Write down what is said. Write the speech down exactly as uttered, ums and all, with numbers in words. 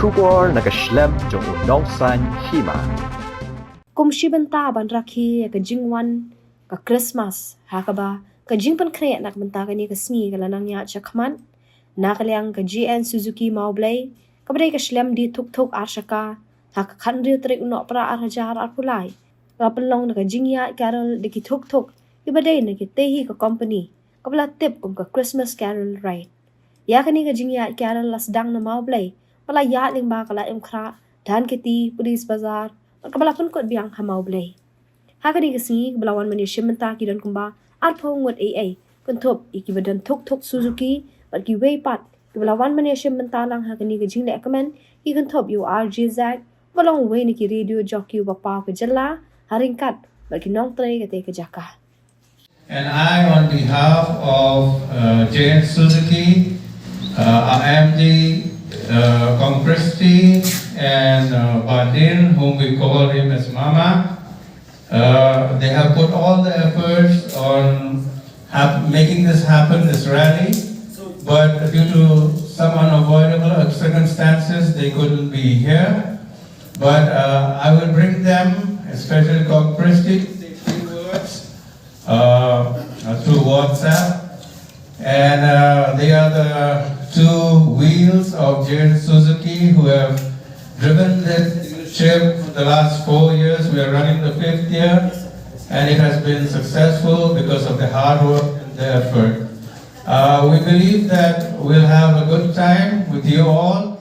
Khubor na ka shlem jong u nongsan hima. Kum shi bynta ban rakhe ïa ka jingwan ka Christmas, ha kaba ka jingpynkhreh na ka bynta kane ka sngi ka la nang ïaid shakhmat. Na ka liang ka J N Suzuki Mawblei, kaba dei ka shlem die thuk thuk ar shaka, ha ka khathynriew tarik u Nohprah ar hajar arphew lai, ka pynlong na ka jingïaid carol da ki thuk thuk, kiba dei na kitei hi ka company, kaba la tip kum ka Christmas Carol Ride. Ïa kane ka jingïaid carol la sdang na Mawblei, ba la ïaid lyngba ka Laitumkhrah, Dhankheti, Police Bazar, bad kaba la pynkut biang ha Mawblei. Ha kane ka sngi, kaba la wan ban ïashim bynta ki don kumba arphew ngut ei ei, kynthup ïa kiba don thuk thuk Suzuki, bad kiwei pat, kiba la wan ban ïashim bynta lang ha kane ka jingleh kmen, ki kynthup ïa u R J Zak, ba long uwei na ki radio jockey uba paw ka jylla, ha ryngkat bad ki nongtrei katei ka jaka. And I, on behalf of uh, J N Suzuki, uh, our M D, uh, Kong Christie, and uh, Badin, whom we call him as Mama, uh, they have put all the efforts on hap- making this happen, this rally. But due to some unavoidable circumstances, they couldn't be here. But uh, I will bring them, especially Kong Christie, to say a few words uh, through WhatsApp. And uh, they are the two wheels of J N Suzuki who have driven this ship for the last four years. We are running the fifth year, and it has been successful because of the hard work and the effort. Uh, we believe that we'll have a good time with you all.